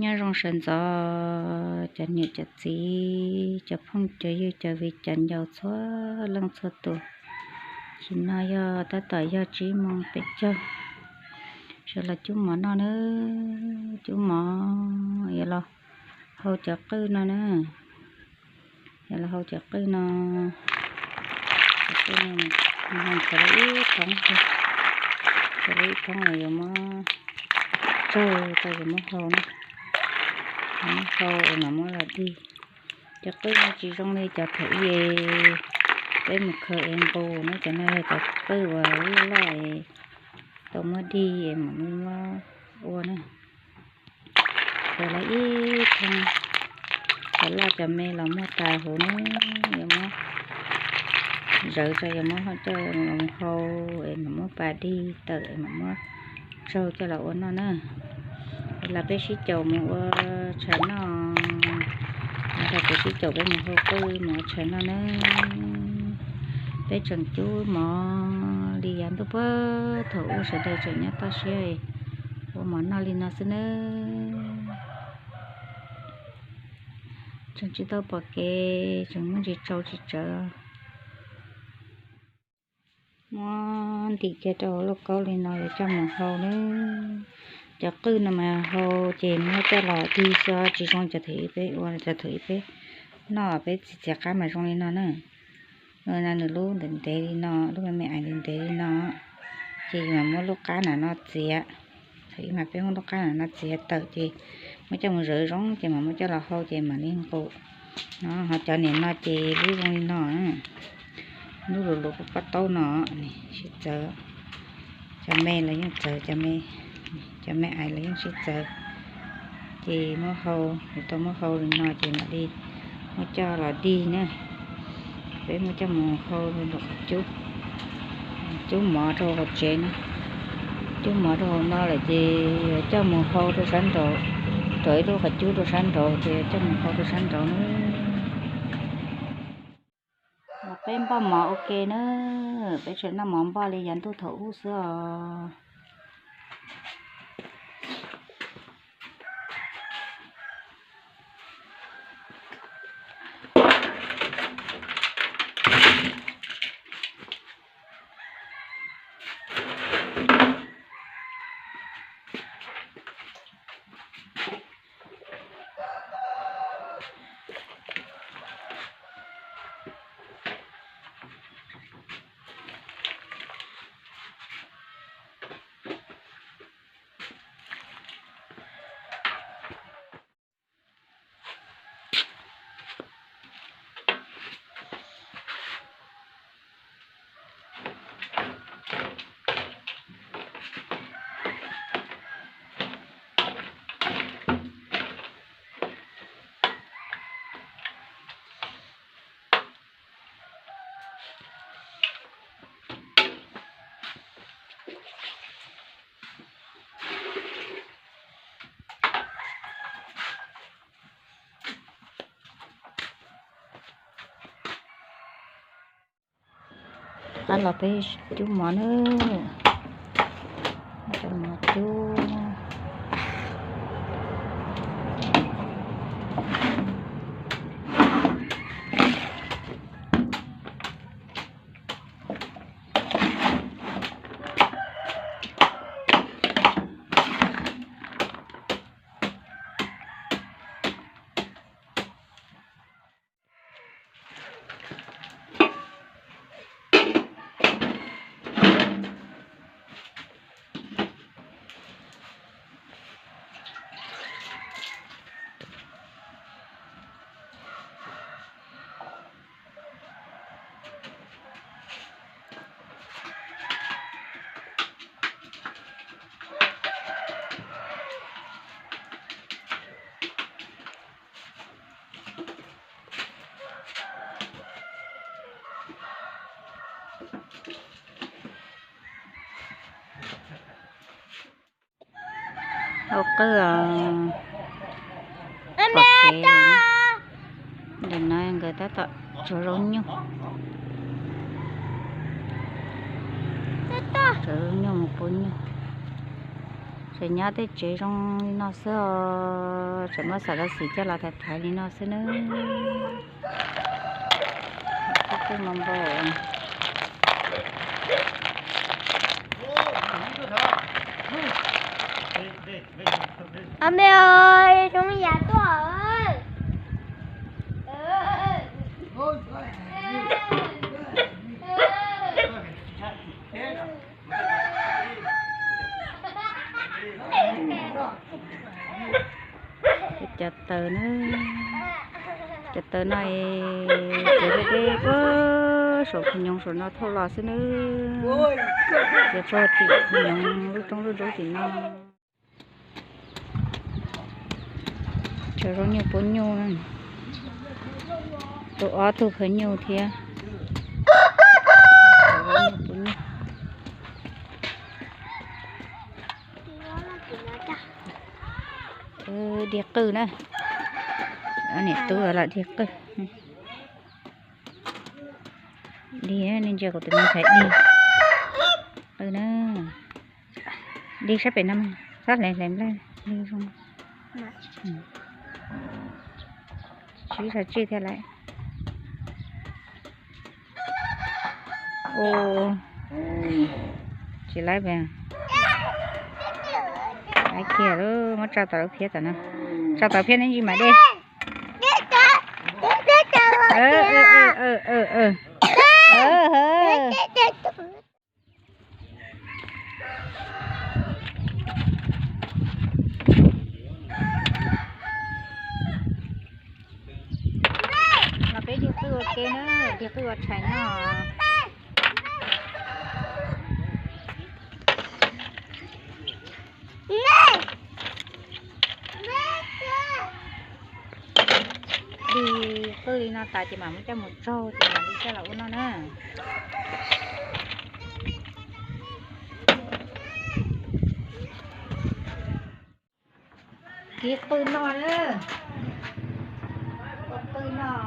Nyob zoo sawv ntxov cov niam cov txiv, cov phooj cov ywg, cov viv cov ncaus txhua leej txhua tus. Tam sim no yog tab tom yog tsib moos peb caug, sawv los cub mov noj nawb. Cub mov, yuav los hau cov qwj no na. Yuav los hau cov qwj no. Cov qwj no, khaws ib thoob, khaws ib thoob los yuav muab tsaug tso yuav muab hau na. Yuav muab hau es mam muab los dig. Cov qwj no tsis zoo li cov thaum ub peb mus khaws es nqus na, cov no yog cov qwj uas loj loj es tau muab dig es mam li muab ua na. Khaws los ib thoob, cov loj cov me los muab tas huv na, yuav muab zawv tso yuav muab coj los hau es mam muab pa dig tawm es mam muab tsaug coj los ua noj na. Los peb sib caum mus ua tshais noj, los peb sib caum peb mus hau qwj mus ua tshais noj na. Peb tseem cub mov li yav ntuj puag thaum ub sawv daws tseem nyob toj siab ua mov noj li no xwb nawb. Tseem tsis tau pom kev, tseem muaj ntsis tsau tsis tsawv. Muab ntim kiag rau hauv lauj kaub li no yuav coj mus hau nawb. Cov qwj no mas hau ces muab coj los dig xwb, tsis zoo cov thaum ub peb ua, cov thaum ub peb noj peb txiav txiav qab mas zoo li no na. Nws lub ntev ntev li no, lub me me ais ntev ntev li no, ces yus mas muab lub qab nram no txiav. Thaum ub mas peb muab lub qab nram no txiav tawm ces muab coj mus zawv zoo ces mam muab coj los hau ces mam li nqus no. Ho cov niam no ces lub zoo li no, lub luv luv pob taub no, sib txawv. Cov me los yeej txawv, cov me ais los yeej sib txawv. Ces muab hau, yuav tau muab hau li no ces mam li muab coj los dig na. Peb muab coj mus hau rau qhov cub, cub mov rau hauv tsev na. Cub mov rau hauv no lawm ces yuav coj mus hau rau sab nraud, rau ib lub qhov cub rau sab nraud ces yuav coj mus hau rau sab nraud na. Los peb npoj mov ua ke na, peb tseem noj mov npoj li yav ntuj thaum ub xwb os. Qab los peb cub mov na, cov mov cub. Hau qwj os. Pom kev, ntawm no nkawd tab tom tsuav zaub nyuj, tsuav zaub nyuj mus pub nyuj. Tseem nyob tej tsev zoo li no xwb os, tseem muab xov tooj xim coj los thaiv thaiv li no xwb nawb. Ab me, zoo yam tuaj. Cov taws na, cov taws no txiav deb deb puag saum phim nyoog saum no thauj los xwb nawb. Txiav puag tim phim nyoog lub roob lub ntsuab tim no. Tshuav zoo nyuj puav nyuj, tus ob tug khaws nyuj thiab. Dig qwj na, niam tub los dig qwj. Dig, nej ntsia kuv tus me ntxhais dig qwj na. Dig sab pem no mas, sab hlais hlais nplaj, dig zoo. Sib sab tsij thiab lawm. Ua, tsis laib pem. Laib kiag lawm, muab tso tau lub phiab tom no. Tso tau phiab neb ntsis mam dej. Los peb dig qwj ua ke na, dig qwj ua tshais noj. Dig qwj li no tas ces mam muab coj mus tsaug ces mam li coj los ua noj na. Dig qwj noj na. Qwj noj.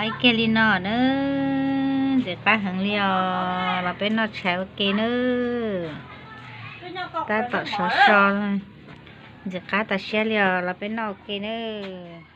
Ib kiag li no nawb, ntxim qab heev li os, los peb noj tshais ua ke nawb. Tab tom sov so, ntxim qab tas siab li os, los peb noj ua ke nawb.